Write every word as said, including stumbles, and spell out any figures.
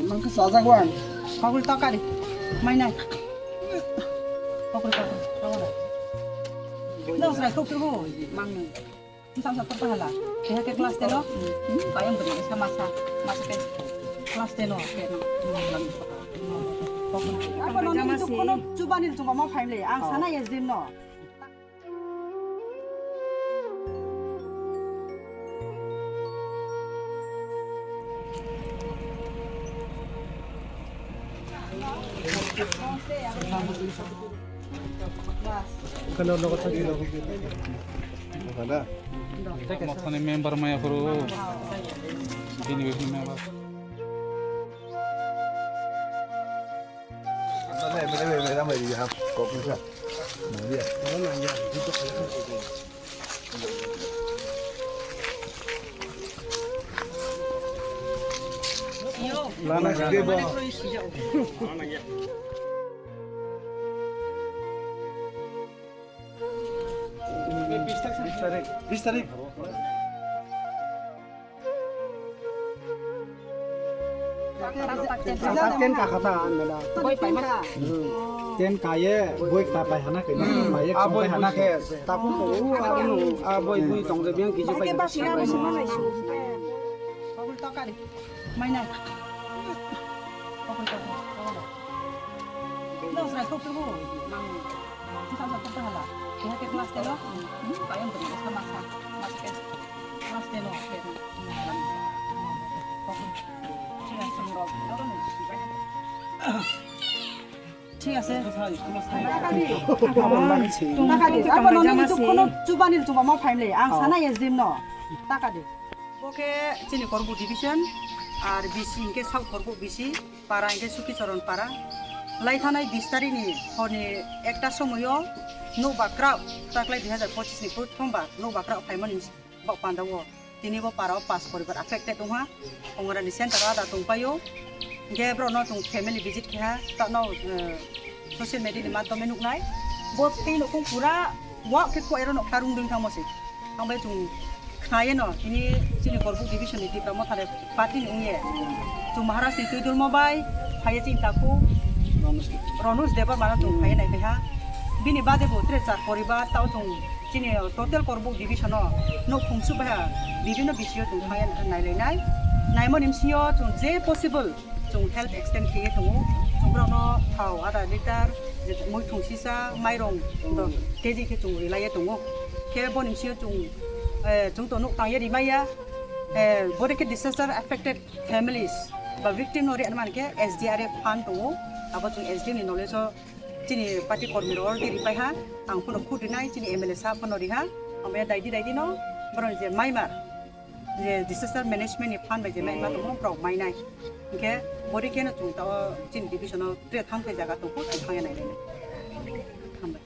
Mang khe chajak wan. Kokri tokari. Mainai. Kokri tokari. Tokari. Nang srai kok tubu. Mang nang. Masa masa pahala. Keha ke class ten o. Hmm, bayang beri sama sa. Masa ke class ten o. Ten o. Apa nang itu kono coba nih coba mau paham le. Ang sana ya zim no. Mothani member maya phuru. Bini bini member. Lana. Bis tarik. Bis tarik. Ten ka kha ta, mela. Boi paima. Ten ka ye, boi ta pai hana khe, pai ye, ah, boi pai hana khe. Ta ko ko, u, a, no, a, boi, boi tong je, biang kisi pai. Ke ba sira, sima lai su. Bagul tokari. Mainai. Bagul tokari. Nang srai kok tu. Nang. Bisa satu pahala. Dia ke kelas telo. Hmm, bayang beri sama sa. Mas ke. Class ten o, ten o. Thik ase. Taka di, apa noni itu kono coba nih coba mau paham le. Ang sana ya zim no. Taka di. Bo khe chini Korbuk division, ar B C hinkhe South Korbuk B C, para hinkhe Sukicharan para. Lai thanai bis tarikh ni horni ekta somoyo nokbar kraoh, taklai dui hazar pochis ni prothom bar nokbar kraoh phaimani bok panda o. Tini bo para o pas poribar affected wngha. Ongrani center o ada tongpaio. Hinkhe borokno chwng family visit kheha, tamo, eh, social media ni madhyome nuknai. Bo tei nukhung pura wak khe kok ero nokha rung ding thangmo se. Ang bai chwng khnai no, tini chini Korbuk division ni Tipra Motha ni party ni wngye. Chwng Maharaj ni Tuidulmo bai, phaiye chini takhu Ronush Debbarma no chwng phaiye nai kaiha. Bini bade bo tre char poribar tao chwng chini total Korbuk division o nukhung su baiha bibino bisio chwng phaiye nai lai nai. Naimoni bisio chwng je possible chwng help extend khe tongo. Chwng borokno thao adha litar, je muithung sisa, mairong dos K G khe chwng rilaiye tongo. Khe boni bisingo chwng, eh, chwng to nuk tangye rimaiya, eh, bore khe disaster affected families ba victim no ri anman khe S D R F fund tongo. Abo chwng S D M ni knowledge o chini party kormi rok already ripaiha. Ang phano khud rinai, chini M L A sir phano riha. Omo ya daidi daidi no borok je maimar. Je disaster management ni fund bai je mai ma tongo, borok mainai. Hinkhe bori khe no chwng tao chini division o tre thang thai jaga tongkho, chwng thangya nai nai. Hambai.